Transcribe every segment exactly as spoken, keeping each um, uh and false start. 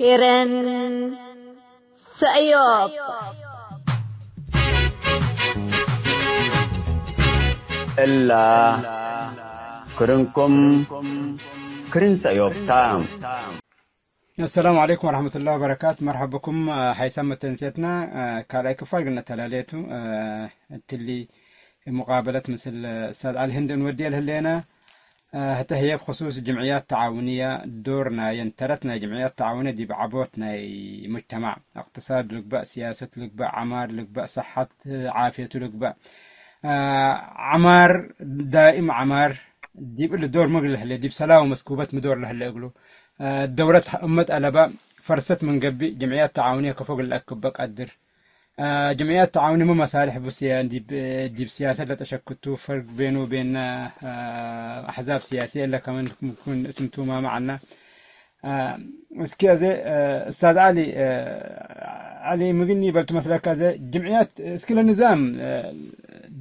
ኤረን ሰእዮብ። እላ ክርንኩም ክርን ሰእዮብ ታ። አሰላሙ ዐለይኩም ወረሕመቱላሂ ወበረካቱ። መርሐብ ብኩም፣ አ፣ ሐይሳም መተንሴትና፣ አ፣ ካልኣይ ክፋል ግን ተላለየቱ፣ አ፣ እትሊ ሙቃበለት ምስል እስታዝ ዐሊ ህንድ እንወድየ ለህሌና፣ አ፣ ህተ ህዬ ብክሱስ ጅምዕያት ተዓውንያ ዶር ናየን፣ ተረት ናይ ጅምዕያት ተዓውንያ ዲብ ዐቦት ናይ ሙጅተማዕ፣ እቅትሳድ ልግበእ፣ ሲያሰት ልግበእ፣ ዐማር ልግበእ፣ ሰሐት ዓፍየቱ ልግበእ፣ አ፣ ዐማር ዳኢም ዐማር ዲብ እሊ ዶር ሚ እግል ለህሌ፣ ዲብ ሰላም ወመስኩበት ሚ ዶር ለህሌ እግሉ፣ አ፣ ደውለት እመት አለባ ፈርሰት ምን ገብእ፣ ጅምዕያት ተዓውንየ ከፎ እግል ለአክበ ቀድር። አ፣ ጅምዕያት ተዓውንየ ሚ መሳልሕ ቡ ስያ-፣ ዲብ፣ ዲብ ሲያሰት ለተሸክቱ፣ ፈርግ ቤኑ ወቤን፣ አ፣ አሕዛብ ሲያስየ እለ ከመን ሙምክን እትንቱማመ ዐልነ። አ፣ እስኪ አዜ፣ አ፣ እስታዝ ዐሊ፣ አ፣ ዐሊ ምግኒ በልቱ መስለከ አዜ ጅምዕያት፣ እስኪ ለንዛም፣ አ፣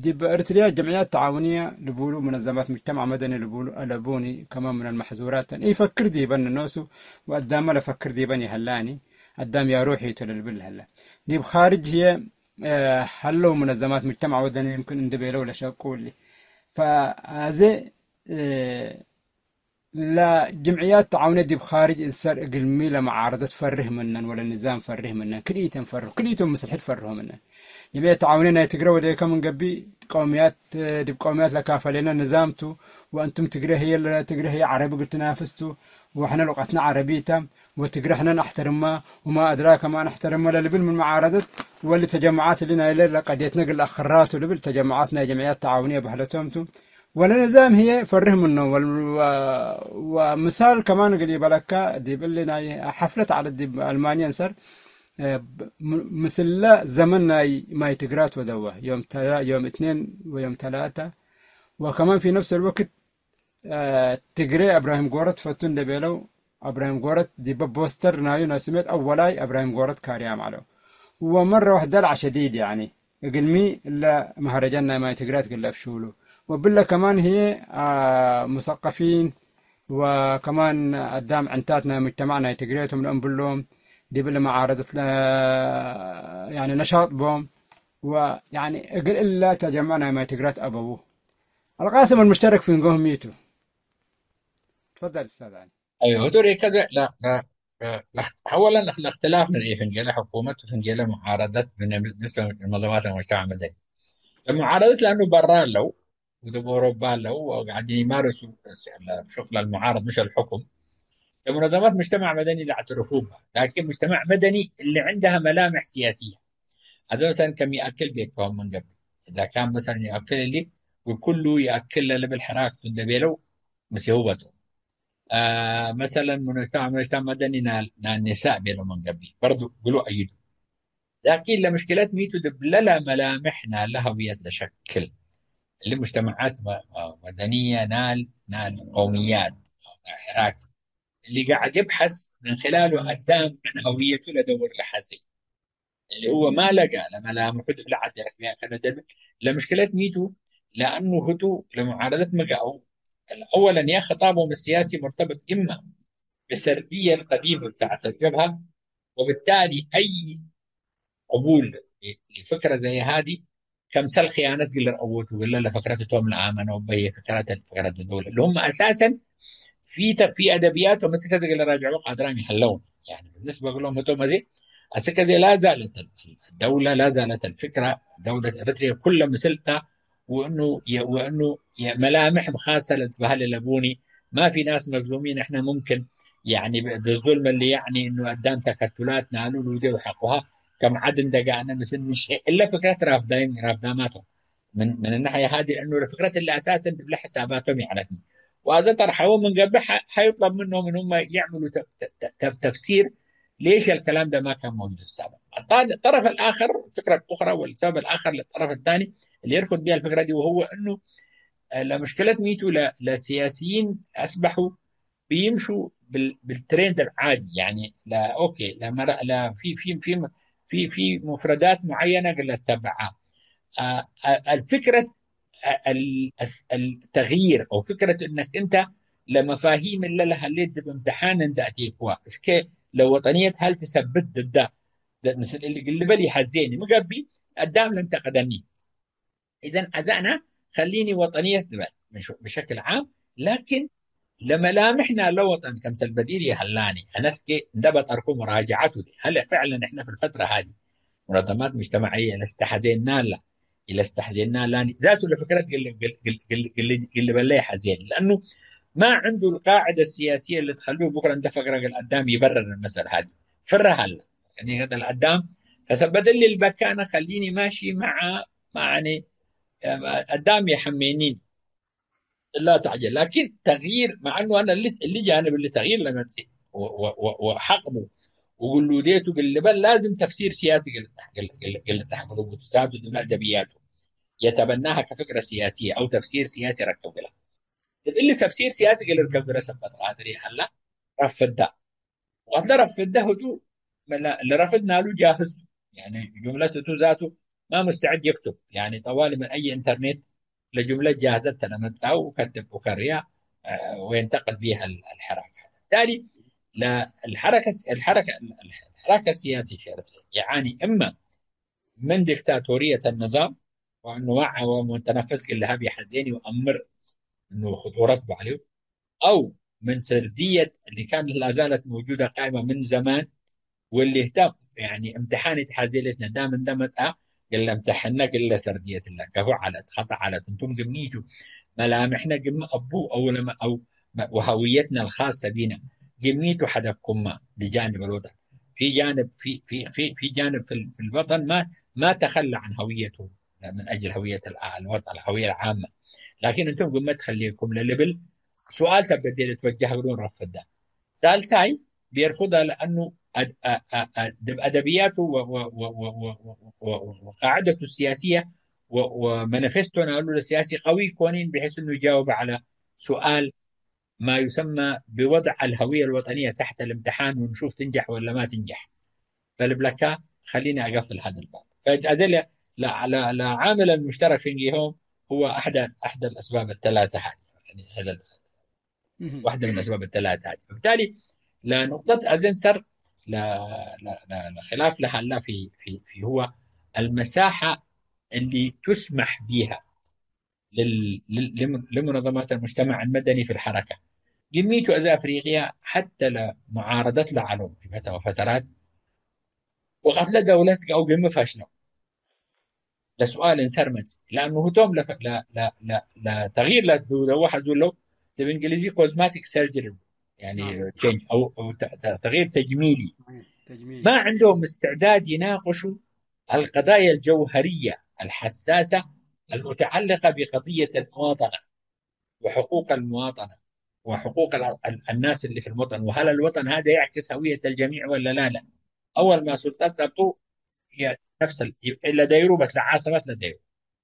ዲብ ኤርትርያ ጀምዕያት ተዓውንየ ልቡሉ፣ ሙነዘማት ሙጅተማዕ መደኒ ልቡሉ አለቡኒ፣ ከመ ምነ መሕዙራት ተን ኢፈክር ዲበን ኖሱ፣ ወአዳመ ለፈክር ዲበን ይሀላኒ፣ አዳም ያ ሩሒ ቱ ለልብል ለሀለ። ዲብ ካርጅ ህዬ፣ አ፣ ሀለው ሙነዘማት ሙጅተማዕ መደኒ ይምክን እንዴ ቤለው ለሸቁ እሊ። ፈአዜ፣ አ፣ ለጅምዕያት ተዓውንየ ዲብ ካርጅ እንሰር እግልሚ ለመዓረደት ፈርህ ምነን ወለንዛም ፈርህ ምነን፣ ክልኢተን ፈርሁ፣ ክልኢቶም ምስል ሕድ ፈርሆ ምነን። ጅምዕያት ተዓውንየ ናይ ትግረ ወዴከ ምን ገብእ ቀውምያት፣ ዲብ ቀውምያት ለካፈሌነ ንዛም ቱ፣ ወእንቱም ትግረ ህዬ ለትግረ ህዬ ዐረቢ እግል ትናፍስ ቱ፣ ወሕነ ሉቀትነ ዐረቢ ተ፣ ወትግረ ሕነ ነሕተርማ፣ ወማ አድራከ ማ ነሕተርማ ለልብል ምን መዓረደት፣ ወእሊ ተጀመዓት እሊ ናይለ ለቀድየትነ እግል ለአክራ ቱ ልብል ተጀመዓት ናይ ጅምዕያት ተዓውንየ በህለቶም ቱ። ወለንዛም ህዬ ፈርህ ምኖም ወል-፣ ወ-፣ ወምሳል ከማን እግል ኢበለከ፣ ዲብ እሊ ናይ ሐፍለት ዐለት ዲብ አልማንየ እንሰር፣ እ፣ ብ-፣ ም-፣ ምስለ ዘመን ናይ ማይ ትግራት ወደወ፣ ዮም ተላ-፣ ዮም እትኔን ወዮም ተላተ፣ ወከማን ፊ ነፍስ አልወቅት፣ እ፣ ትግሬ እብራሂም ጎረት ፈቱ እንዴ ቤለው፣ እብራሂም ጎረት ዲበ ፖስተር ናዩ ናይ ስሜት አወላይ እብራሂም ጎረት ካርያም ዐለው። ወመረ ዋሕድ ደልዐ ሸዲድ፣ ያኒ፣ እግልሚ እለ መሀረጃን ናይ ማይ ትግራት እግል ለአፍሹሉ። ወብለ ከማን ህዬ፣ አ፣ ሙሰቀፊን ወከማን አዳም ዕንታት ናይ ሙጅተማዕ ናይ ትግሬ ቶም ለእንብሎም፣ ዲብ እለ መዓረደት ለ-፣ ያኒ ነሻጥ ቦም፣ ወያኒ እግል እለ ተጀመዕ ናይ ማይ ትግራት አበዉ። አልቃስም አልሙሽተረክ ፊንጎህ ሚቱ። ትፈደል እስታዝ ዐሊ። አይወ፣ ህቱ ርኤ ከዘ ለ-፣ ለ-፣ ለ-፣ ለ-፣ አወለን ለእክትላፍ ንርኤ ፍንጌለ ሕኩመት ወፍንጌለ ሙዓረደት ብንስበ ለመንዘማት ለሙጅተማዕ መደኒ። ለሙዓረደት ለአኑ በራ አለው፣ ወዲብ ኦሮባ አለው፣ ወቃዕዲን ይማርሱ ሸቅል አልሙዓረድ ምሽ አልሕኩም። ለሙነዘማት ሙጅተማዕ መደኒ ለአዕትርፉ በ። ላኪን ሙጅተማዕ መደኒ እሊ ዕንደሃ መላምሕ ሲያስየ። አዘ መሰለን ከም ይአክል ቤት ከሆን ምን ገብእ። እዛ ካን መሰለን ይአክል እሊ፣ ወኩሉ ይአክል ለልብል ሕራክቱ እንደ ቤለው፣ ምስየው በጡ። አ፣ መሰለን፣ ሙጅተማዕ፣ ሙጅተማዕ መደኒ ናል፣ ናል ኒሳእ ቤለው ምን ገብእ። በርዱ ግሉ አይዱ። ላኪን ለምሽክለት ሚቱ ድብለለ መላምሕ ናለ ሀውየት ለሸክል። እሊ ሙጅተማዓት መ-፣ መ-፣ መደንየ ናል፣ ናል ቀውምያት፣ ሕራክ። እሊ ጋዕድ ይብሐስ ምን ክላሉ አዳም ዐን ሀውየቱ ለደውር ለሐዜ። እሊ ህወ ማ ለጋ ለመላምሑ ዲብ ለዐድ ረክብያ ከነ ደብል ለምሽክለት ሚቱ፣ ለአኑ ህቱ ለሙዓረደት መጋአው። አወለን፣ ያ ክጣቦም ሲያሲ ሙርተበጥ እማ ብሰርድየ ልቀዲም ብታዕት ጀብሃ፣ ወብታሊ አይ ቅቡል ልፍክረ ዘይ ሃዲ፣ ከምሰል ክያነት እግል ልርአዎ ቱ፣ እግለ ለፍክረት እቶም ለአመነው በየ ፍክረት፣ ፍክረት ደውለ። እሊ ሁመ አሳሰን ፊ ተ-፣ ፊ አደብያቶም እስከ እግል ልራጅዕዎ ቃድራም ይሀለውን። ያኒ ብንስበ እግሎም ህቶም አዜ፣ አስከ አዜ ላ ዛለት አልደውለ፣ ላ ዛለት አልፍክረ፣ ደውለት ኤረትርየ ኩለ ምስልታ፣ ወእኑ የ-፣ ወእኑ የመላምሕ ካሰ ለትበህል ለቡኒ፣ ማፊ ናስ መዝሉሚን፣ እሕነ ሙምክን፣ ያኒ፣ ብ-፣ ብዙልም እሊ፣ ያኒ፣ እኑ አዳም ተከቱላት ናሉ ልውዴ ወሐቁሃ ከም ዐድ እንደጋነ ምስል ምንሽኤ፣ እለ ፍክረት ራፍዳይም፣ ራፍዳማቶም። ምን፣ ምን ነሐየ ሃዲ፣ እኑ ለፍክረት እለ አሳሰን ዲብለ ሕሳባቶም ይዐለትኒ። ወአዘ ጠርሐዎ ምን ገብእ፣ ሐ-፣ ሐዩጥለብ ምኖም እኑመ ይዕምሉ ተ-፣ ተ-፣ ተ-፣ ተፍሲር፣ ليش الكلام ده ما كان موجود في السابق؟ الطرف الآخر، الفكرة الأخرى والسبب الآخر للطرف الثاني اللي يرفض بها الفكرة دي، وهو إنه، آه، لمشكلة ميتو ل-، لسياسيين أصبحوا بيمشوا بال-، بالترند العادي، يعني، لا، أوكي، لا، مرة، لا، في، في، في، في، في مفردات معينة قال لك تبعها. آه، آه، الفكرة ال-، ال-، التغيير أو فكرة إنك أنت لمفاهيم اللي لها اللي دب امتحان عند أتيكوا. اسكي ለወጠንየት ሀል ትሰብት ድዳ ምስል እሊ ግልበል ይሐዜኒ። ምገብእ አዳም ለንተቀደኒ። ኢዘን አዛእና ከሊኒ ወጠንየት ንበል ምን ሹ-፣ ብሸክል ዓም፣ ላኪን ለመላምሕና ለወጠን ከምሰል በዲር ይሀላኒ። አነስኬ እንደ በጠርኩ ሙራጀዐቱ ዲ። ሀለ ፍዕለን እሕነ ፊ ልፈትረ ሀዲ ሙነዘማት ሙጅተመዕየ ለስተሐዜናላ፣ ኢለስተሐዜናላኒ ዛቱ ለፍክረት ግል-፣ ግል-፣ ግል-፣ ግል-፣ ግል-፣ ግልበለ ይሐዜኒ። ለአኑ ማ ዕንዱ ልቃዕደ ሲያስየ ለትኸልዩ ብክረ እንደ ፈግረ እግል አዳም ይበረር መሰል ሀዲ ፍረ ሀለ። ያኒ ለአዳም ከሰበደሊ ልበካነ ከሊኒ ማሺ መዓ ማዕኔ አዳም የሐሜኒን እላ ተዕጀል። ላኪን ተግይር፣ መዐ እኑ አነ እሊ፣ እሊ ጃንብ እሊ ተግይር ለመጽእ ወ-፣ ወ-፣ ወ-፣ ወሐቅ ቡ ወግሉዴቱ እግል ልበል ላዝም ተፍሲር ሲያሲ እግል፣ እግል፣ እግል፣ እግል ልትሐቅሉ ቡ ቱ። ዛቱ ዲብለ አደብያቱ የተበናሀ ከፍክረ ሲያሲየ አው ተፍሲር ሲያሲ ረክብ ግላ። እብ እሊ ተፍሲር ሲያሲ እግል ርከብ ግረ ሰበት ቃድር ይሀላ ረፍዳ። ወቀት ለረፍደ ህቱ ለረፍድ ናሉ ጃህዝ ቱ። ያኒ ጁምለት ህቱ ዛቱ ማ ሙስተዕድ ይክቱብ። ያኒ ጠዋሊ ምን አይ ኢንተርኔት ለጁምለት ጃህዘት ተ ለመጽአው ከትብ ወከርያ፣ አ፣ ወየንተቅድ ቢሃ አል-፣ አልሐራካት። ታሊ ለ-፣ አልሐረከ፣ አልሐረከ፣ አልሐራከ ሲያሲ ሸርጥ ያኒ እመ ምን ዲክታቶርየት ንዛም ወአንዋዕ ወሙተነፍስ እግል ለሀብ ይሐዜኒ ወአምር እኑ ክጡረት በዕሊሁ። أو من سردية اللي كانت لا زالت موجودة قائمة من زمان، واللي اهتم، يعني، امتحان اتحازيلتنا دام اندمج، آه، قال له امتحنا، قال له سردية الله، كفو على، خطأ على، انتم قميتوا ملامحنا قم أبو أو لما أو ما-، وهويتنا الخاصة بنا، قميتوا حدكم ما بجانب الوطن، في جانب، في، في، في، في جانب في ال-، في الوطن ما، ما تخلى عن هويته من أجل هوية ال-، الوطن، الهوية العامة. لكن انتم قم ما تخليكم للبل سؤال ሰበት ዴ ልትወጀህ እግሉ እንረፍዳ። ሳልሳይ ቢርፉዳ ለአኑ አድ-፣ አ-፣ አ-፣ አ-፣ ዲብ አደብያቱ ወ-፣ ወ-፣ ወ-፣ ወ-፣ ወ-፣ ወ-፣ ወ-፣ ወቃዕደቱ ሲያሲየ ወ-፣ ወመኒፌስቶ ናሉ ለሲያሲ ቀዊ ኢኮኒን ብሒስ እኑ ይጃውብ ዐለ ሱኣል ማ ዩሰመ ብወድዕ አልሀውየ አልወጠንየ ተሕተ ልምትሓን ወንሹፍ ትንጀሕ ወለ ማ ትንጀሕ። ፈልብለካ፣ ከሊኒ አገፍል ሀዘ ልባብ። ፈአዜ ለ-፣ ለ-፣ ለ-፣ ለዓምል አልሙሽተረክ ፍንጌሆም ሁወ አሕደ፣ አሕደ አልአስባብ አተላተ ሀዚ። ያኒ ሀዘ ال-، እህ። ዋሕደ ምን አስባብ አተላተ ሀዚ። ፈብታሊ ለኑቅጠት አዜ እንሰር ለ-፣ ለ-፣ ለ-፣ ለክላፍ ለሀላ ፊ፣ ፊ፣ ፊ ሁወ አልመሳሐ እሊ ቱስመሕ ቢሃ ል-፣ ል-፣ ል-፣ ለሙነዘማት አልሙጅተመዕ አልመደኒ ፊ ልሐረከ። ግሚቱ አዜ አፍሪቅያ ሐተ ለሙዓረደት ለዐለው ፊ ፈተ-፣ ፈተራት ወቀትለ ደውለት አው ግሚ ፈሽለው ለሱኣል እንሰር መጽእ። ለአኑ ህቶም ለፈ-፣ ለ-፣ ለ-፣ ለ-፣ ለተግይር ለትደወ ሐዙ ለው ዲብ እንግሊዚ ኮዝማቲክ ሰርጀሪ፣ ያኒ ናም። ቼንጅ አው፣ አው ተ-፣ ተ-፣ ተግይር ተጅሚሊ። ተጅሚል። ما عندهم استعداد يناقشوا القضايا الجوهرية الحساسة المتعلقة بقضية المواطنة وحقوق المواطنة وحقوق ال-، ال-، الناس اللي في الوطن، وهل الوطن هذا يعكس هوية الجميع ولا لا؟ لا. أول ما سلطات ጸብጡ የ-፣ ነፍስ ال-፣ ይ-፣ ለደይሩ በስ ለዓሰበት ለደይሩ።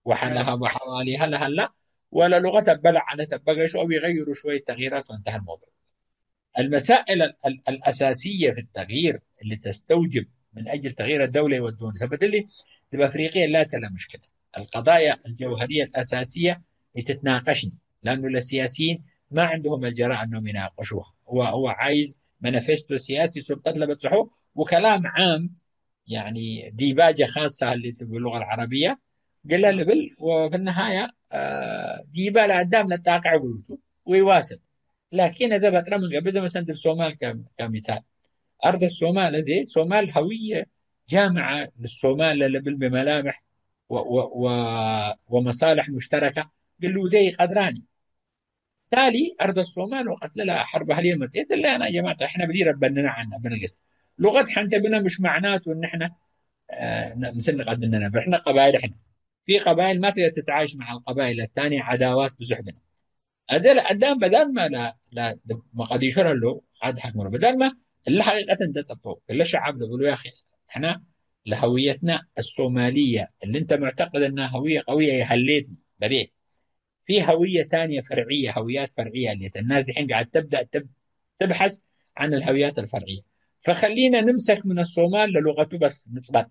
وحلها نعم. وحواليها لهلا، ولا لغة بلع على تبقى شو أو يغيروا شوية تغييرات وانتهى الموضوع. المسائل ال-، ال-، الأساسية في التغيير اللي تستوجب من أجل تغيير الدولة والدول. فبدلي تبقى أفريقيا لا تلا مشكلة. القضايا الجوهرية الأساسية تتناقشني، لأنه السياسيين ما عندهم الجرأة أنهم يناقشوها. هو، هو عايز مانيفستو سياسي سلطات لبتسحو وكلام عام، يعني ديباجة خاصة اللي تبقى باللغة العربية. قال لها لبل، وفي النهاية، آه، ديبا لقدام للطاقع قلتو ويواصل. ላኪን አዜ በጥረ ምን ገብእ፣ ዘ መሰለን ዲብ ሶማል ከ-፣ ከሚሳል፣ አርድ ሶማል፣ አዜ ሶማል ሀውየ ጃምዐ ልሶማል ለልብል ብመላምሕ ወ-፣ ወ-፣ ወ-፣ ወመሳልሕ ሙሽተረከ ግሉዴ ኢቀድራኒ። ታሊ አርድ ሶማል ወቀትለ ለሐርብ አህልየ መጽኤት እለ አና ጀማዐት እሕነ ብዲር በንነ ዐና ብንግስ። ሉቀት ሐንቴ ብነ ምሽ መዕናቱ እንሕነ፣ አ፣ ነ-፣ ምስል ንቀድር ነነብር። እሕነ ቀባይል እሕነ። ፊ ቀባይል ማ ትቅደር ትትዓይሽ መዐ አልቀባይል አታንየ፣ ዐዳዋት ብዙሕ ብነ። አዜ ለአዳም በዳልመ ለ-፣ ለ-፣ መቀዲሾ ለህለው ዐድ ሐክመ ለው። በዳልመ እለ ሐቂቀት እንተ ጸብጠው፣ እለ ሸዐብ ለብሎ ያኺ፣ ንሕና ለሀውየትና አሶማልየ እሊ እንተ ሙዕተቅድ እና ሀውየ ቀውየ ይሀሌትነ በዴ። في هوية تانية فرعية، هويات فرعية هليت. الناس دحين قاعد تبدأ تب-، تبحث عن الهويات الفرعية. فخلينا نمسك من الصومال للغته بس نصبر.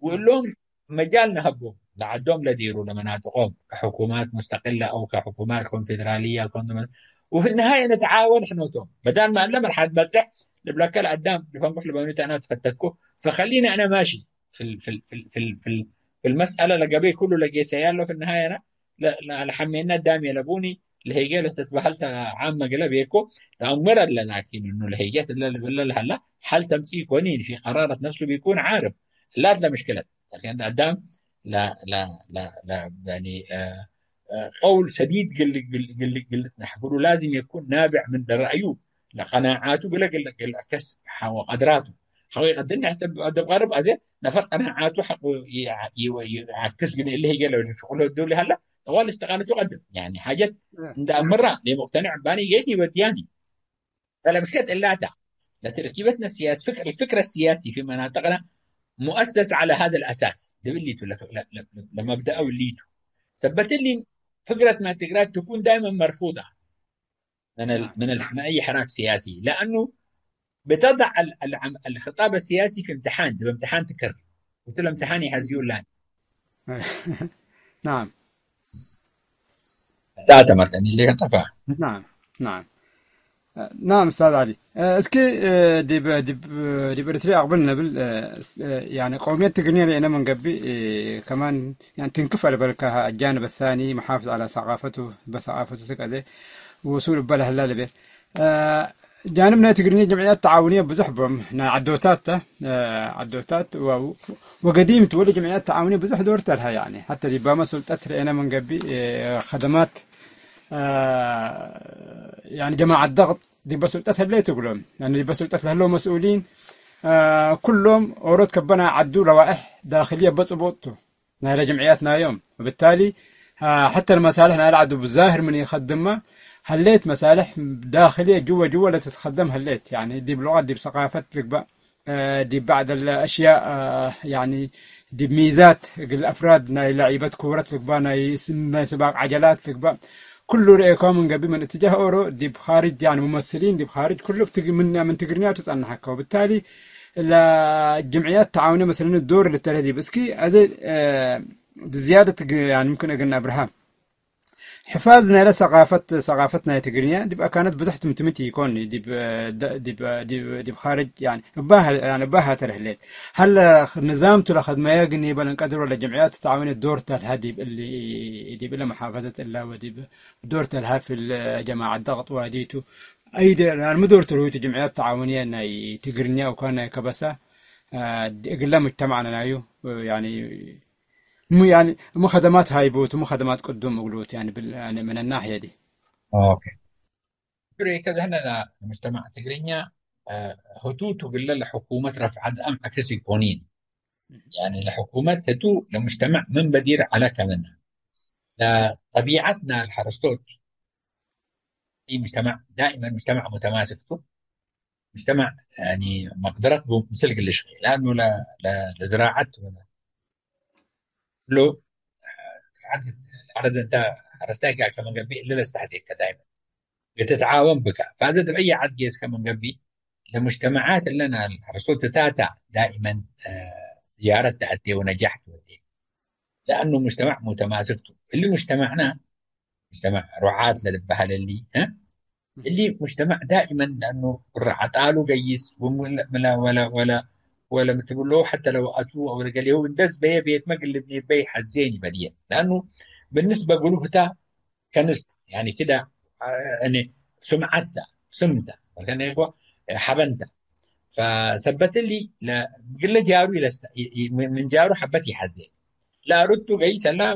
وقول لهم مجال نهبهم لعدهم لديروا لمناطقهم كحكومات مستقلة أو كحكومات كونفدرالية، كون-، وفي النهاية نتعاون احنا وتوم. بدل ما أنا مرحلة بتصح لبلاك الأدام لفنقح لبنو تانا تفتكو، فخلينا أنا ماشي في ال-، في ال-، في ال-، في ال-، في ال-، في المسألة لقبي كله لقيسة يالله في النهاية أنا لا، لا، لحمينا دام يلبوني لهيجة لتتبهلت عامة قلب يكو لأمر الله، لكن إنه لهيجة لا، لا، لا، لا، لا، حل تمسيك ونين في قرارة نفسه بيكون عارف. لا، لا مشكلة. لكن أدام لا، لا، لا، لا، يعني، آه، آه، قول سديد قل، قل، قل، قلت نحبه لازم يكون نابع من رأيه، لقناعاته قل، قل، قل كس حو قدراته. حو يقدرني حتى ب-، أدب غرب أزي نفر قناعاته حق ي-، ي-، يعكس قل اللي هي قال شغله الدولي هلا طوال استقالته قدم. يعني حاجات عند أمرة لمقتنع باني جيش يودياني. فلا مشكلة إلا تا. لتركيبتنا السياسية، فكر، الفكر السياسي في مناطقنا مؤسس على هذا الأساس. ده اللي تو لف-، ل-، ل-، ل-، لمبدأ اللي تو. ثبت لي فكرة ما تقرأ تكون دائمًا مرفوضة من ال-، نعم. من ال-، من أي حراك سياسي، لأنه بتضع ال-، العم-، الخطاب السياسي في امتحان، ده امتحان تكر. قلت له امتحان يحزيون لان. نعم. لا تمرتني اللي قطفها. نعم، نعم. نعم أستاذ علي. እስኪ ዲብ፣ ዲብ፣ ዲብ ኤሪትርያ አቅብል ነብል፣ ያኒ ቀውምየት ትግርኛ ለእነ ምን ገብእ፣ ከማን ያኒ ትንክፍ አልበልካሃ الجانب الثاني محافظ على ثقافته፣ በሰቃፈቱ ስክ አዜ ውሱል እበ ለህላ ልቤ። እ፣ ጃንብ ናይ ትግርኛ ጀምዕያት ተዓውንየ ብዙሕ ቦም፣ ናይ ዐዶታት ተ፣ እ፣ ዐዶታት ወ-፣ ወገዲም ቱ ወለ ጀምዕያት ተዓውንየ ብዙሕ ዶር ተልሀ፣ ያኒ ሐተ ዲባመ ሱልጠት ረኤነ ምን ገብእ፣ እ፣ ከደማት፣ እ፣ ያኒ ጀማዐት ደቅጥ ዲበ ሱልጠት ህሌት እግሎም፣ ያኒ ዲበ ሱልጠት ለህለው መስኡሊን፣ እ፣ ኩሎም ኦሮት ከበ ናይ ዐዱ ለዋእሕ ዳክልየ በጽቡጥ ቱ። ናይለ ጅምዕያት ናዮም። ወብታሊ፣ አ፣ ሐተ ለመሳልሕ ናይለ ዐዱ ብዛህር ምን ኢከድመ ሀሌት፣ መሳልሕ ዳክልየ ጅወ ጅወ ለትትከደም ሀሌት። ያኒ ዲብ ሉቀት፣ ዲብ ሰቃፈት ልግበእ፣ አ፣ ዲብ በዕድ ለአሽያእ፣ አ፣ ያኒ ዲብ ሚዛት እግል አፍራድ ናይ ለዒበት ኩረት ልግበእ፣ ናይ ስ-፣ ናይ ስባቅ ዐጀላት ልግበእ፣ ኩሉ ረኤኮ ምን ገብእ ምን እትጃህ ኦሮ ዲብ ካርጅ፣ ያኒ ሙመስሊን ዲብ ካርጅ ኩሉ ብትግ-፣ ምን፣ ምን ትግርኛ ትጸንሐከ። ወብታሊ ለጅምዕያት ተዓውነ መስለኒ ዶር ልተለህ ዲብ። እስኪ አዜ፣ አ፣ ዝያደት ግ-፣ ያኒ ምክን እግል ነብርሃ። ሕፋዝ ናይለ ሰቃፈት፣ ሰቃፈት ናይ ትግርኛ ዲብ አካነት ብዙሕ ትምትምት ኢኮን፣ ዲብ፣ ደ-፣ ዲብ፣ ዲብ፣ ዲብ ካርጅ፣ ያኒ እባህ፣ ያኒ እባህ ተለህሌት። ሀለ ንዛምቱ ለከድመየ ግን ይበል እንቀድሮ ለጅምዕያት ተዓውነ ዶር ተልሃ ዲብ እሊ፣ ዲብ እለ መሓፈዘት እላ ወዲብ ዶር ተልሃ ፊል ጀማዐት ደቅጥ ዋዲቱ። አይደ፣ ያኒ ሚ ዶር ተልሁቱ ጅምዕያት ተዓውንየ ናይ ትግርኛ ወካን ናይ ከበሳ፣ አ፣ እግለ ሙጅተማዕነ ናዩ፣ ያኒ ሙ-፣ ያኒ፣ ሙ ከደማት ሃይቡት፣ ሙ ከደማት ቅዱም እግሉት፣ ያኒ፣ ብል-፣ ያኒ፣ ምን ናሕየ ዲ። ኦኬ። ዱሬ ከዘህነ ለሙጅተማዕ ትግርኛ፣ አ፣ ህቱቱ ግለ ለሕኩመት ረፍዐት አም ዐክስ ኢኮኒን። ያኒ፣ ለሕኩመት ህቱ ለሙጅተማዕ ምን በዲር ዐለ ከምነ። ለጠቢዐትና ለሐረስቶት፣ ኢ ሙጅተማዕ ዳኢመን ሙጅተማዕ ሙተማስክ ቱ። ሙጅተማዕ፣ ያኒ፣ መቅደረት ቡ ምስል ግል ሽቂ፣ ለአኑ ለ-፣ ለ-፣ ለዝራዐት ወለ ሎ፣ ዐድ፣ ዐረድ እንተ ሐረስታይ ጋር ከመን ገብእ እለ ለስተሐዜከ ዳይመን ልትትዓወን ብከ። ፋዘ ድብዕየ ዐድ ጌስ ከመን ገብእ ለሙጅተመዓት እለና ሐረሶት ትታታ ዳይመን፣ አ፣ ዝያረት ተአቴ ወነጃሕ ትወዴ። ለአኑ ሙጅተመዕ ሙተማስክ ቱ። እሊ ሙጅተመዕና ሙጅተመዕ ሩዓት ለልበሀል እሊ፣ እ? እሊ ሙጅተመዕ ዳኢመን ለአኑ ብር ዐጣሉ ገይስ ወለ፣ ወለ፣ ወለ፣ ወለ ምትብሎ ሐተ ለወአቱ አው ለገሌሁ እንደ ዝበየ ቤትመ እግል ልብኔ በይ ሐዜኒ በልየ። ለአኑ ብንስበ ግሉብ ህታ ከንስ፣ ያኒ ክደ፣ አ፣ እኔ ሱምዐት ተ፣ ስም ተ፣ ወልከነ ኢኽወ ሐበን ተ። ፈሰበት እሊ ለ-፣ እግለ ጃሩ ኢለስተ-፣ ኢ-፣ ኢ-፣ ምን ጃሩ ሐበት ይሐዜ። ለአሩቱ ገይሰ ለ-፣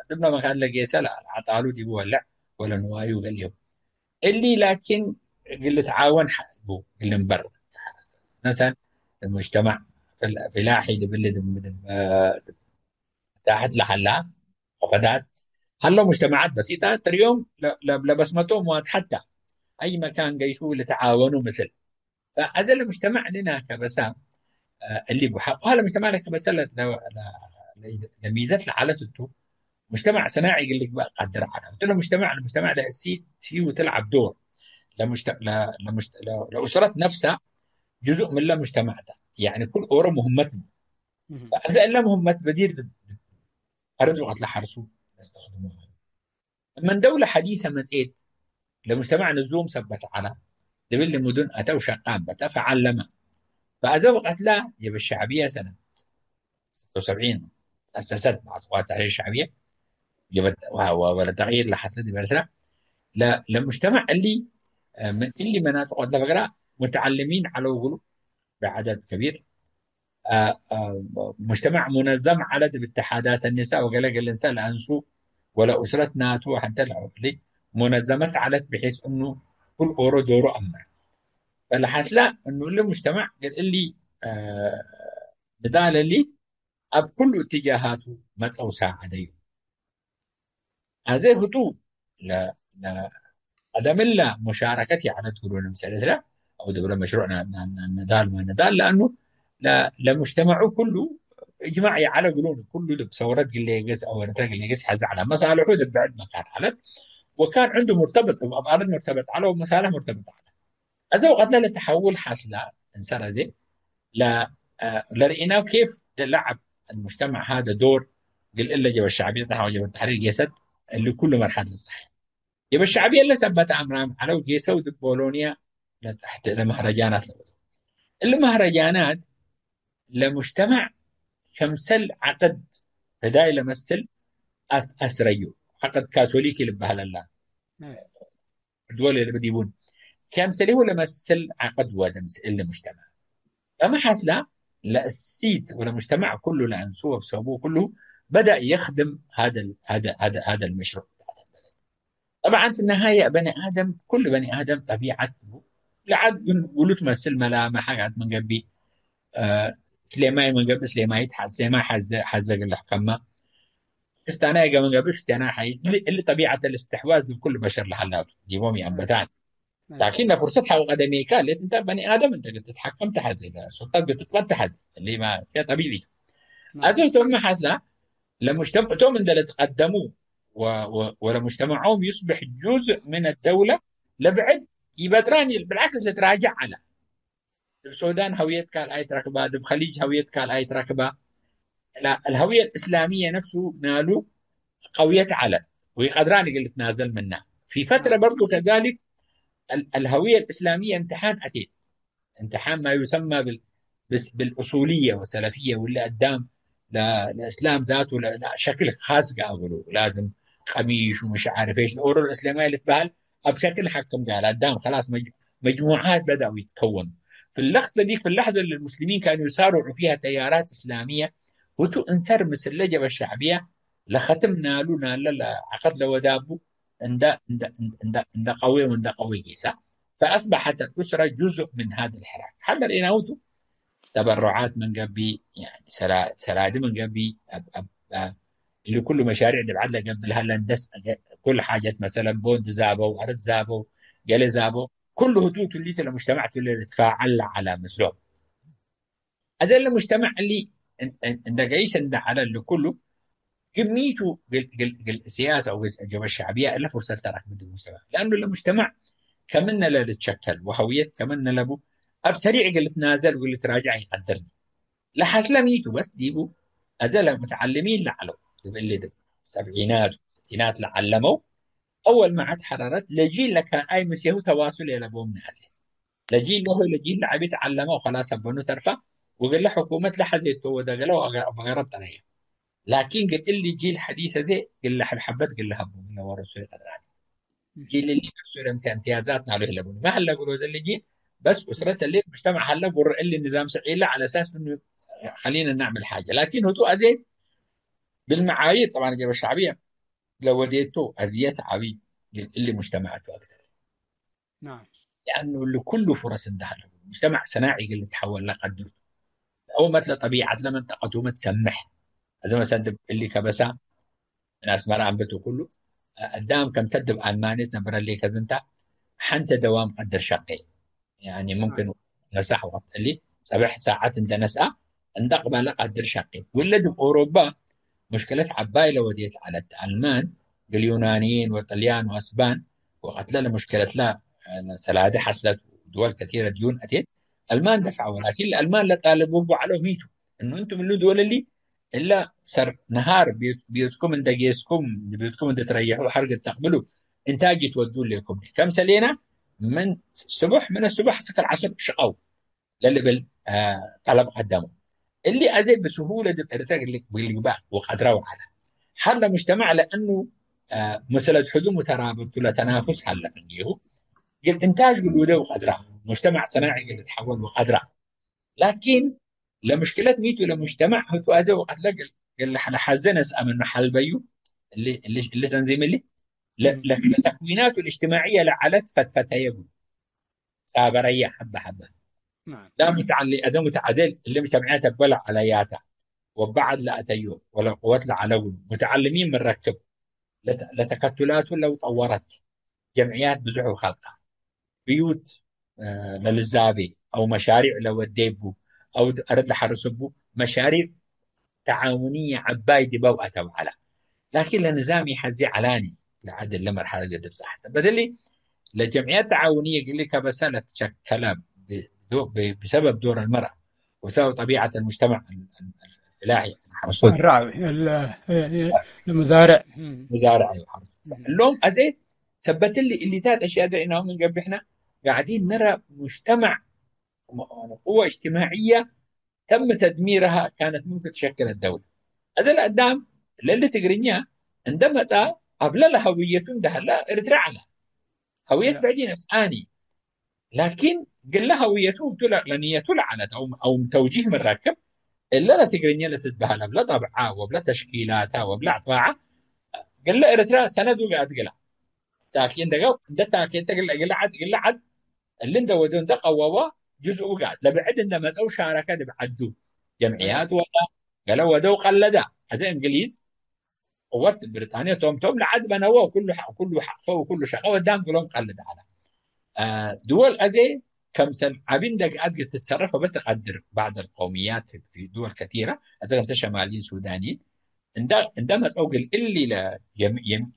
ድብለ መካን ለጌሰ ለዐጣሉ ዲቡ ወለዕ ወለንዋዩ ገሌሁ። እሊ ላኪን እግል ልትዓወን ሐ-፣ ቡ እግል ልንበር። መሰለን ሙጅተማዕ ፍል-፣ ፍላሒ ድብል ድም-፣ ድም-፣ ታሕት ለሀላ ከፈዳት ሀለው ሙጅተማዓት በሲጣ ተርእዮም ለ-፣ ለ-፣ ለበስመቶም ዋድሐት ተ። አይ መካን ገይሱ ልትዓወኑ ምስል። ፈአዘ ለሙጅተማዕ ንና ከበሳ፣ አ፣ እሊ ቡ ሐቆ ለሙጅተማዕ ለከበሳ ለ-፣ ለ-፣ ለ-፣ ለሚዘት ለዐለት እቱ፣ ሙጅተማዕ ሰናዒ እግል ልግበእ ቀድር ዐለ። እቱ ለሙጅተማዕ፣ ለሙጅተማዕ ለእሲት ፊሁ ትልዐብ ዶር። ለሙጅተ-፣ ለ-፣ ለሙጅተ-፣ ለ-፣ ለኡስረት ነፍሳ ጅዙእ ምን ለሙጅተማዕ ተ። ያኒ ኩል ኦሮ ሙህመት ቡ። እህ። ፈአዘ እለ ሙህመት በዲር ድ-፣ ድ-፣ አርድ ወቀት ለሐርሱ ለስተክድሞ። እመን ደውለ ሐዲሰ መጽኤት፣ ለሙጅተማዕ ንዙም ሰበት ዐለ። ድብሊ ሙዱን አተ ወሸቃ አንበተ ፈዐለመ። ፈአዘ ወቀትለ ጀበ ሸዕብየ ሰነት ስተ ወሰብዒን ተአሰሰት በዐድ ቅዋት ተሕሪር ሸዕብየ ጀበት ወ-፣ ወ-፣ ወለተቅይር ለሐስለ ዲበ ኤረትርያ ለ-፣ ለሙጅተማዕ እሊ ምን እሊ መናጥቅ ወድለ ፈግራ ሙተዐልሚን ዐለው እግሉ ብዐደድ ከቢር። አ፣ አ፣ ሙጅተማዕ ሙነዘም ዐለት እብ እትሓዳት ኒሳ ወገሌ እግል እንሰእ ለአንሱ ወለኡስረት ናቱ ሐንተ ለዐሊ ሙነዘመት ዐለት ብሒስ እኑ ኩል ኦሮ ዶሩ አምር። ፈለሐስለ እኑ እሊ ሙጅተማዕ እግል እሊ፣ አ፣ ንዳል እሊ እብ ኩሉ እትጃሃቱ መጸው ሳዐደዩ። አዜ ህቱ ለ-፣ ለ-፣ ቀደምለ ሙሻረከት ይዐለት እግሉ ለምሰል ኤረትርያ አው ደብለ መሽሩዕ ነ-፣ ነ-፣ ነ-፣ ነዳል ማ ነዳል ለአኑ ለ-፣ ለሙጅተመዑ ኩሉ እጅማዕ ይዐለ እግሉ ኩሉ ዲብ ሰውረት ግሌ ገጽ አው ኤረትርያ ግሌ ገጽ ሐዘ ዐለ መሳልሑ ዲብ ብዕድ መካን ዐለት ወካን ዕንዱ ሙርተበጥ እብ አባለት ሙርተበጥ ዐለ ወመሳልሕ ሙርተበጥ ዐለ። አዜ ወቀትለ ለተሐውል ሐስለ እንሰር አዜ ለ-፣ ለርኢናሁ ኬፍ ለለዐብ አልሙጅተመዕ ሀደ ዶር እግል እለ ጀበ ሸዕብየት ወጀበ ተሕሪር ጌሰት እሊ ኩሉ መርሐለት ለብጽሐ። ጀበ ሸዕብየ እለ ሰበት አምራም ዐለው ጌሰው ዲብ ቦሎንያ ለተሕት ለመህረጃናት ለወደው። እሊ መህረጃናት ለሙጅተመዕ ከምሰል ዐቅድ ህዳይ ለመስል አት-፣ አስረዩ። ዐቅድ ካቶሊክ ልበሀል አላ። ድወል ለልብ ዲቡን። ከምሰሌሁ ለመስል ዐቅድ ወደ ምስል ለሙጅተመዕ። ፈመ ሐስላ ለእሲት ወለሙጅተመዕ ኩሉ ለአንሱ ወብሰቡ ኩሉ በደእ የክድም ሀደ ል-፣ ሀደ፣ ሀደ፣ ሀደ ልመሽሩዕ። ጠብዓን ፊ ነሃየ በኒ አደም፣ ኩሉ በኒ አደም ጠቢዐት ቡ። ለዐድ ግን ውሉድ መስል መላመ ሐያት ምን ገብእ፣ አ፣ ስሌማይ ምን ገብእ ስሌማይት ሐ-፣ ስሌማይ ሐዘ፣ ሐዘ እግል ልሕከመ። ክርስትያናይ ገ ምን ገብእ ክርስትያናይ ሐይ። እሊ፣ እሊ ጠቢዐት እስትሕዋዝ ዲብ ኩሉ በሸር ለሀላቱ ዲቦም ይአንበታን። ናም። ላኪን ለፍርሰት ሐው ቀደሜከ ሌት እንተ በኒ አደም እንተ እግል ትትሐከም ተሐዜ፣ ለሱልጣን እግል ትጽበጥ ተሐዜ። እሊ ማ ፊ ጠቢዒ ቱ። ናም። አዜ ህቶም ሐስላ ለሙጅተም-፣ ህቶም እንደ ለትቀደሙ ወ-፣ ወ-፣ ወለሙጅተመዖም ዩስብሕ ጁዝእ ምን አደውለ ለብዕድ ኢበጥራን ይል-፣ ብልዓክስ ልትራጀዕ ዐለ። እብ ሶዳን ሀውየት ካልኣይት ረክባ፣ ዲብ ከሊጅ ሀውየት ካልኣይት ረክባ። ላ-፣ አልሀውየ አልእስላምየ ነፍሱ ናሉ ቀውየት ዐለት ወኢቀድራን እግል ልትናዘል ምና። ፊ ፈትረ በርዱ ከዛሊክ አል-፣ አልሀውየ አልእስላምየ እምትሓን አቴት። እምትሓን ማ ዩሰማ ብል-፣ ብስ-፣ ብልእሱልየ ወሰለፍየ፣ ወለ አዳም ለ-፣ ለእስላም ዛቱ ለ-፣ ለ-፣ ሸክል ካስ ገአ እግሉ። ላዝም ቀሚሽ ወምሽ ዓርፍ ኤሽ ለኦሮ ለእስላማይ ልትበሀል እብ ሸክል ሐክም ጋር አዳም ከላስ መጅ-፣ መጅሙዓት በደአው ይትከወኑ። في اللحظة ذيك، في اللحظة اللي المسلمين كانوا يصارعوا فيها تيارات إسلامية، هتو انصر ምስል ለጀበ ሸዕብየ ለኸትም ናሉ ናለ ለዐቀድ ለወዳቡ እንደ፣ እንደ፣ እንደ፣ እንደ ቀዌ ወእንደ ቀዌ ጌሰ። فأصبحت الأسرة جزء من هذا الحراك. ሐመር ኢናውቱ ተበሩዓት ምን ገብእ፣ ያኒ ሰላ-፣ ሰላዲ ምን ገብእ፣ አብ-፣ አብ-፣ አ-፣ እሊ ኩሉ መሻሪዕ ዲብ ዐድ ለገብእ ለሀለ እንደስ፣ ኩል ሓጀት መሰለን ቦንድ ዛበው፣ አርድ ዛበው፣ ገሌ ዛበው፣ ኩሉ ህቱ ቱ እሊቱ ለሙጅተማዕ ቱ ለልትፋዐል ለዐለ ምስሎም። አዜ ለሙጅተማዕ እሊ እን-፣ እን-፣ እንደ ገይስ እንደ ዐለ እሊ ኩሉ ግሚቱ ግል፣ ግል፣ ግል ሲያሰ ወግል ጀበ ሸዕብየ እለ ፍርሰት ለረክብ ዲብ ሙጅተማዕ። ለአኑ ለሙጅተማዕ ከምነ ለልትሸከል ወሀውየት ከምነ ለቡ እብ ሰሪዕ እግል ልትናዘል ወእግል ልትራጀዕ ኢቀድርኒ። ለሐስለ ሚቱ በስ ዲቡ አዘ ለሙተዐልሚን ለዐለው ዲብ እሊ ዲብ ሰብዒናት ወስቲናት ለዐለመው አወል መዐት ሐረረት ለጂል ለካልኣይ ምስየሁ ተዋሱል የለቦም ናሴ። ለጂል ለሆይ ለጂል ለዐቢ ተዐለመው ከላስ አበኑ ተርፈ ወእግለ ሕኩመት ለሐዜቶ ወደገለ ወአገ-፣ ወገረብ ጠረየ። ላኪን እግል እሊ ጂል ሐዲስ አዜ እግለ ሐብሐበት እግለ ሀቡ እግለ ወረሱ ኢቀድራኒ። ጂል እሊ ነፍሱ ለምተ እምትያዛት ናሉ ህለቡኒ። ማ ሀለ እግሎ ዘሊ ጂል በስ ኡስረት እሊ ሙጅተመዕ ሀለ ጉር እሊ ንዛም ሰዒለ ዐለ አሳስ እኑ ከሊነ ነዕምል ሓጀ። ላኪን ህቱ አዜ ብልመዓይር ጠብዓን ጀበ ሸዕብየ ለወዴቶ አዝየት ዐቢ እሊ ሙጅተመዕ ቱ አክተር። ናም። ለአኑ እሊ ኩሉ ፍረስ እንደ ሀለ ሙጅተመዕ ሰናዒ እግል ልትሐወል ለቀድር ቱ። አው መትለ ጠቢዐት ለመንጠቀቱ መትሰምሕ። አዜ መሰለን ዲብ እሊ ከበሳ ምን አስመረ አንብቱ ኩሉ አዳም ከምሰል ዲብ አልማንየት ነብረ ሌከ ዝንተ ሐንተ ደዋም ቀድር ሸቄ። ያኒ ሙምክን ነሳሕ ወቅት እሊ ጸብሕ ሳዐት እንደ ነስአ እንደ ቅበለ ቀድር ሸቄ። ወለ ዲብ ኦሮባ ሙሽክለት ዐባይ ለወዴት ዐለት። አልማን እግል ዩናንይን ወጥልያን ወአስባን ወቀትለ ለሙሽክለትለ ሰላዲ ሐስለት ድወል ከቲረ ድዩን አቴት። አልማን ደፍዐ ወላኪን ለአልማን ለጣልብ እቡ ዐለው ሚቱ። እኑ እንቱም እሉ ድወል እሊ እለ ሰር ነሃር ቤት-፣ ቤትኩም እንደ ጌስኩም፣ ቤትኩም እንደ ትረየሑ ሐርግ ተቅብሉ፣ እንታጅ ይትወዱ ሌኩም። ከምሰሌና ምን ስቡሕ፣ ምን ስቡሕ እስክ ዐስር ሽቀው ለልብል፣ አ፣ ጠለብ ቀደሙ። እሊ አዜ ብስሁለ ዲብ ኤረትርያ እግል ልግባእ ወቀድረው ዐለ። ሐር ለሙጅተማዕ ለእኑ፣ አ፣ መሰለት ሕዱ ሙተራብቱ ለተናፉስ ሀለ እንዲሁ። እግል እንታጅ እግል ልውደው ቀድራ። ሙጅተማዕ ሰናዒ እግል ልትሐወል ወቀድራ። ላኪን ለምሽክለት ሚቱ ለሙጅተማዕ ህቱ አዜ ወቀት ለእግል ለሐዘነ ሰአምኑ ሐልበዩ። እሊ፣ እሊ፣ እሊ ተንዚም እሊ ለ-፣ ለ-፣ ለተክዊናቱ ልእጅትማዕየ ለዐለት ፈትፈተየ ቡ። ሳበረየ ሐበ ሐበ። ናም። ላ ሙተዐሊ-፣ አዜ ሙተዐዜ እሊ ሙጅተማዕያት እበ ለዐለያተ ወበዐድ ለአተዮ ወለቅወት ለዐለ እግሉ ሙተዐልሚን ምን ረክብ ለተ-፣ ለተከቱላቱ ለው ጠወረት ጀምዕያት ብዙሕ ወከልቀ ብዩት፣ እ፣ ለልዛቤ አው መሻሪዕ ለወዴ ቡ አው አርድ ለሐርስ ቡ መሻሪዕ ተዓውንየ ዐባይ ዲበው አተው ዐለ። ላኪን ለንዛም ይሐዜ ዐላኒ ለዐድ እለ መርሐለት ገድብ ጸሐ። ሰበት እሊ ለጀምዕያት ተዓውንየ እግል ከበሰ ለትሸከለ ብ-፣ ዶ-፣ ብ-፣ ብሰበብ ዶር አልመርአ ወሰበብ ጠቢዐት አልሙጅተመዕ አል-፣ አል-፣ አልፍላሒ ሐርሶት። الراعي، ال-، المزارع. مزارع، أيوة، حرث. እሎም አዜ ሰበት እሊ እሊታት አሽያእ ደርኢናሁ ምን ገብእ ሕነ ጋዕዲን ንረ ሙጅተመዕ ቅወ እጅትማዕየ ተም ተድሚርሃ ካነት ሙምክን ትሸክል አደውለ። አዜ ለአዳም ለእሊ ትግርኛ እንደ መጽአ አብለ ለሀውየቱ እንደ ሀላ ኤርትራ ዐለ። ሀውየት ብዕድ ነስአኒ ላኪን ግለ ሀውየቱ እቱ ለ-፣ ለንየቱ ለዐለት አው፣ አው ተውጂህ ምን ረክብ እለ ለትግርኛ ለትትበሀል አብለ ጠብዓ ወብለ ተሽኪላታ ወብለ አጥባዓ ግለ ኤርትራ ሰነድ ውግአት ግላ። ታኪን ደጋ እንደ ታኬተ ግለ፣ ግለ ዐድ፣ ግለ ዐድ እሊ እንደ ወዶ እንደ ቀወወ ጁዝእ ውግአት ለብዕድ እንደ መጸው ሻረከ ዲብ ዐዱ ጀምዕያት ወላ ገለ ወደው ቀለዳ። አዜ እንግሊዝ ቅወት ብሪጣንየ ቶም ቶም ለዐድ በነወ ኩሉ ሐ-፣ ኩሉ ሐቅፈ ወኩሉ ሸቀ ወዳም እግሎም ቀልድ ዐለ። አ፣ ድወል አዜ ከምሰል ዐቢ እንደ ገአት ትትሰረፍ ወበት ትቀድር ባዕድ አልቀውምያት ፊ ድወል ከቲረ አዜ ከምሰል ሸማልይን ሱዳንይን እንደ፣ እንደ መጸው እግል እሊ ለ-፣ የም-፣ የም-፣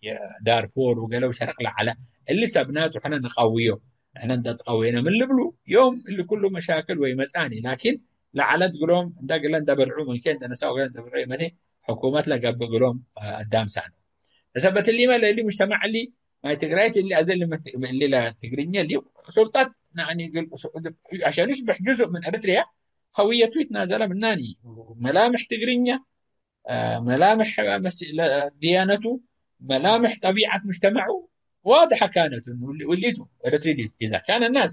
ዳርፎር ወገለ ወሸርቅ ለዐለ እሊ ሰብናቱ ሕነ ንቀውዮ፣ ንሕነ እንደ ትቀዌነ ምን ልብሉ ዮም እሊ ኩሉ መሻክል ወይ መጽአኒ ላኪን ለዐለት እግሎም እንደ ግለ እንደ በልዑ ምንኬ እንደ ነሳእ ወገለ እንደ በልዑ የመቴ ሕኩመት ለገብእ እግሎም አዳም ሳነ። ለሰበት እሊመ ለእሊ ሙጅተመዕ እሊ ማይ ትግራይት እሊ አዜ እሊ መት-፣ እሊ ለትግርኛ እሊ ሱልጣት ናኒ እግል ሱ-፣ አሸን ዩስብሕ ጁዝእ ምን ኤረትርያ ሀውየቱ ይትናዘለ ምናኒ መላምሕ ትግርኛ አ፣ መላምሕ መስ-፣ ለ-፣ ዲያነቱ፣ መላምሕ ጠቢዐት ሙጅተመዑ ዋድሐ ካነት እኑ እሊ-፣ እሊቱ ኤረትሪ ዲቱ። ኢዛ ካነ ናስ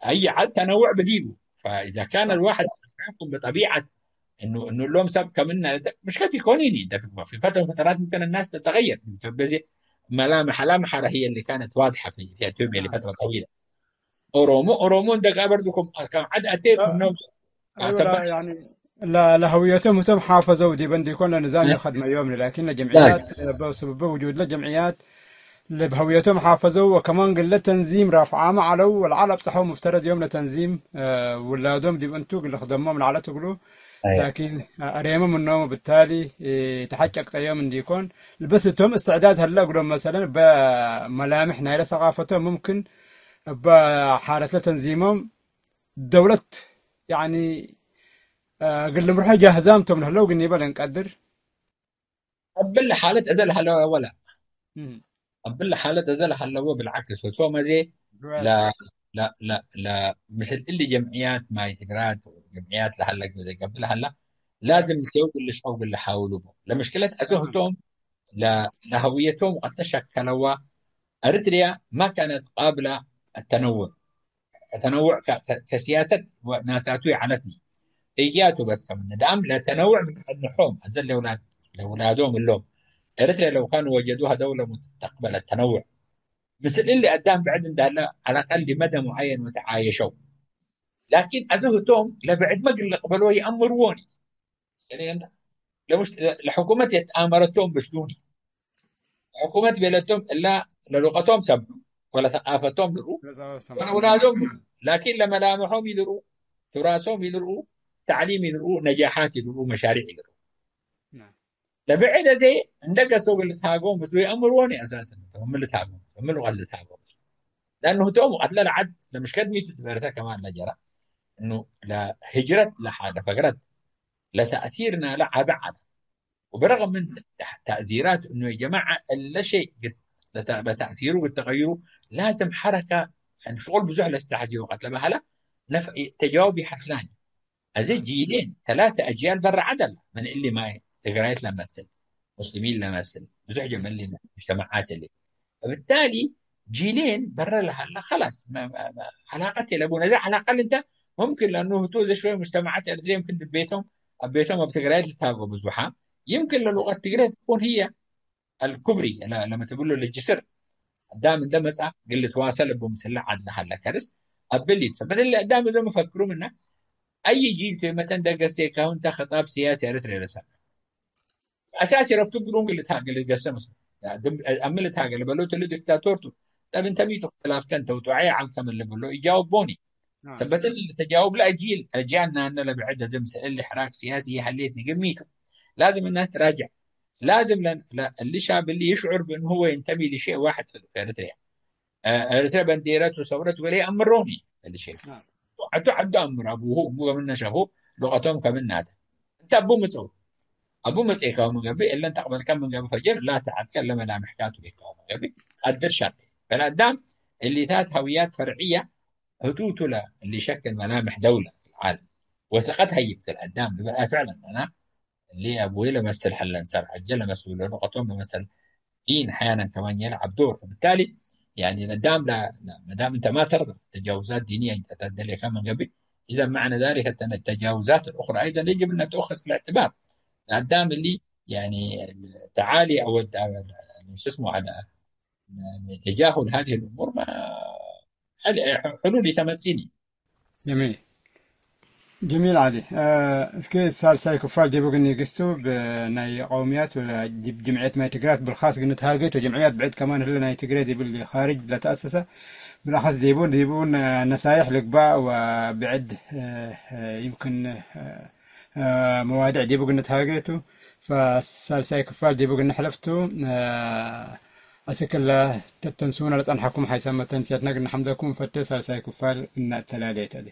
አይ ዐድ ተነውዕ ብዲቡ፣ ፈኢዛ ካነ ልዋሕድ ያሕኩም ብጠቢዐት እኑ፣ እኑ እሎም ሰብ ከምነ ምሽከት ኢኮኒኒ፣ እንተ ፊ፣ ፊ ፈትረ ምን ፈተራት ምምክን ናስ ተተገየር። ኢትዮጵያ ዜ መላምሕ ለአምሐረ ህየ እሊ ካነት ዋድሐ ፊ፣ ፊ ኢትዮጵያ ለፈትረ ጠዊለ። ኦሮሞ፣ ኦሮሞ እንደ ጋበር ዱኩም ከም ዐድ አቴት አ-፣ ምነው አይወ፣ ላ፣ አሰበ- ያኒ፣ ላ፣ ለሀውየቶም ህቶም ሓፈዘው ዲበ እንዲኮን ለንዛም አ-፣ ይኸድመ ዮም፣ ላኪን ላ። ለጀምዕያት፣ በስብብ ውጁድ ለጀምዕያት ለሀውየቶም ሓፈዘው ወከማን ግለ ተንዚም ራፍዓመ ዐለው ወለዐል አብጽሐው ሙፍተረድ ዮም ለተንዚም፣ እ፣ ውላዶም ዲብ እንቱ እግል ልክደሞም ለዐለት እግሉ። አየ። ላኪን አሬመ ምኖም ብታሊ፣ እ፣ ተሐጨቅጠ ዮም እንዲኮን ልበስ ህቶም እስትዕዳድ ሀለ እግሎም መሰለን በመላምሕ ናይለ ሰቃፈቶም ሙምክን እበ ሓለት ለተንዚሞም ደውለት፣ ያኒ፣ አ፣ እግል ልምርሖ ጃህዛም ቶም ለህለው ግኒበ ለእንቀድር። እብለ ሓለት እዘ ለሀለወ ወለ። እም። እብለ ሓለት እዘ ለሀለወ ብልዓክስ፣ ህቶም አዜ ዱዋት። ለ-፣ ለ-፣ ለ-፣ ለ-፣ ምስል እሊ ጀምዕያት ማይ ትግራት፣ ጀምዕያት ለሀለ ግዜ ገብእ ለሀላ፣ ላዝም ምስሌሁ እግል ልሽቀው እግል ለሓውሉ ቡ። ለምሽክለት አዜ እም። ህቶም ለ-፣ ለሀውየቶም ወቀት ተሸከለዋ፣ ኤረትርያ ማ ካነት ቃብለ አተነውዕ። ተነውዕ ከ-፣ ከ-፣ ከሲያሰት ወናሳቱ ይዐለትኒ። እያቱ በስ ከምነ ደአም ለተነውዕ ምን ቀንሖም፣ አዘ ለውላድ-፣ ለውላዶም እሎም። ኤረትርያ ለው ካኑ ወጀዱሃ ደውለ ሙተቅበለ ተነውዕ። ምስል እሊ አዳም ብዕድ እንዳለ፣ ዐለ አቀል ዲብ መደ ሙዓየን ወተዓየሸው። ላኪን አዘ ህቶም ለብዕድመ እግል ልቅበሎ ይአምርዎኒ። ለሙሽ-፣ ለሕኩመት የትአመረቶም ብስሉኒ። ሕኩመት ቤለቶም እላ ለሉቀቶም ሰምዑ ወለሰቃፈቶም ልርኡ ለሰቃፈቶም ሰምዑ። ወለውላዶም ልርኡ። ላኪን ለመላምሖም ኢልርኡ፣ ቱራሶም ኢልርኡ፣ ተዕሊም ኢልርኡ፣ ነጃሓት ኢልርኡ፣ መሻሪዕ ኢልርኡ። ናም። ለብዕድ አዜ እንደ ገሰው ልትሃጎም ምስሉ የአምርዎኒ አሳሰን። ምን ልትሃጎም? ምን ወቀት ልትሃጎም? ለአኑ ህቶም ወቀት ለለዐድ ለምሽከት ሚቱ ትበርሰ ከማን ለጀራ። እኑ ለህጅረት ለሓደ ፈግረት ለተእሲር ናለ ዐቢ ዐለ። ወብረግም ምን ተእሲራት እኑ የጀማዐ እለ ሸይ ግድ ለተ-፣ ለተእሲሩ ወተቀይሩ ላዝም ሐረከ፣ ሽቁል ብዙሕ ለስተሐዜ ወቀት ለበሀለ ነፍ-፣ ተጃውብ ይሐስላኒ። አዜ ጂሌን ተላተ አጅያል በረ ዐድ አለ። ምን እሊ ማይ ትግራይት ለመስል፣ ሙስሊሚን ለመስል፣ ብዙሕ ጀመል ሙጅተመዓት እሊ። ብታሊ ጂሌን በረ ለሀለ ኸላስ መ-፣ መ-፣ መ-፣ ዐላቀት የለቡን። እዘ ዐላቀ ልንተ ሙምክን ለእኑ ህቱ እዘ ሽወይ ሙጅተመዓት ኤርትርየ ይምክን ቤቶም፣ አብ ቤቶም አብ ትግራይት ልታጎ ብዙሓ ይምክን ለሉቀት ትግሬ ትኩን ህየ አልኩብሪ ለ-፣ ለመ ትብሎ ለጅስር አዳም እንደ መጽአ እግል ልትዋሰል እቡ ምስለ ዐድ ለሀለ ከርስ አብል ይትሰበት። እሊ አዳም እዘ መፈክሩ ምነ አይ ጂል ቱ መተን ደገሴካሁ እንተ ክጣብ ሲያሲ ኤረትርየ ለሰ አሳሲ ረክብ ግሩም እግል ልትሃገ ልትገሰ መስሎ። አምን ልትሃገ ለበሎ ትሉ ዲክታቶር ቱ። ጠብ እንተ ሚ ቱ እክትላፍከ እንተ ውጡዐ ዐልከ ምን ልብሎ ኢጃውቦኒ። ሰበት እሊ ለተጃውብ ለአጂል አጃና እነ ለብዕድ ለዝም ምስል እሊ ሕራክ ሲያሲ ይሀሌት ንግሚቱ። ላዝም እናስ ትራጅዕ። ላዝም ለ-፣ ለ-፣ እሊ ሻብ እሊ ይሽዑር ብእንሁ ወይንተሚ ልሼእ ዋሕድ ፊ ኤረትርያ። እ፣ ኤረትርያ በንዴረት ወሰውረት ወለ ይአምሮኒ እሊ ሼእ። ናም። ዐዱ ዐዱ አምር አቡሁ እሙ ከምነ ሸፉ ሉቀቶም ከምናተ። እንተ አቡ ምጽኡ። አቡ መጽኤካሁ ምን ገብእ፣ እለን ተቅበልከ ምን ገብእ ፈጅር፣ ላ ተዐድከ እለ መላምሕካቱ ቤካሁ ምን ገብእ፣ ቀድር ሸቄ። በለአዳም እሊታት ሀውያት ፈርዕየ ህቱቱ ለ-፣ እሊ ሸክል መላምሕ ደውለ ዐለም። ወሰቀት ሀይብ ክል አዳም ልብል፣ አይ ፍዕለን አና እሊ አቡይ ለመስል ሐለን ሰር ዐጀ ለመስሉ ለሉቀቶም ለመሰል ዲን አሕያነን ከማን የልዐብ ዶር። ፈብታሊ ያኒ ለዳም ለ-፣ ለ-፣ መዳም እንተ ማ ተርዳ ተጃውዛት ዲንየ እንተ ተደሌከ ምን ገብእ፣ ኢዘን መዕነ ዛሊከ ተነ-፣ ተጃውዛት ልኡኽረ አይደን የጅብ እነ ተኡኸዝ ለእዕትባር። ለአዳም እሊ ያኒ ተዓሊ አወ ሹስሙ ዐለ ተጃሁል ሀዚህ ልእሙር ማ ሐል-፣ ሕሉል ኢተመጽእኒ። ጀሚል። ጀሚል ዐሊ። እ፣ እስኪ ሳልሳይ ክፋል ዲቡ ግን ንግስቱ ብናይ ቀውምያት ወለ ዲብ ጅምዕየት ማይ ትግራት ብልኻስ ግን ንትሃጌት ወጀምዕያት ብዕድ ከማን ህለ ናይ ትግሬ ዲብል ኻርጅ ለተአሰሰ ብልአኸስ ዲቡን ዲቡን ነሳይሕ ልግባእ ወብዕድ፣ እ፣ እ፣ ይምክን፣ እ፣ እ፣ መዋድዕ ዲቡ ግን ንትሃጌቱ። ፈሳልሳይ ክፋል ዲቡ ግን ንሕለፍቱ። እ፣ አስክ እለ ተተንሱነ ለጸንሐኩም ሐይሰ መተንስየትነ ግን ሐምደኩም ፈቴ ሳልሳይ ክፋል እናተላሌ ተሌ።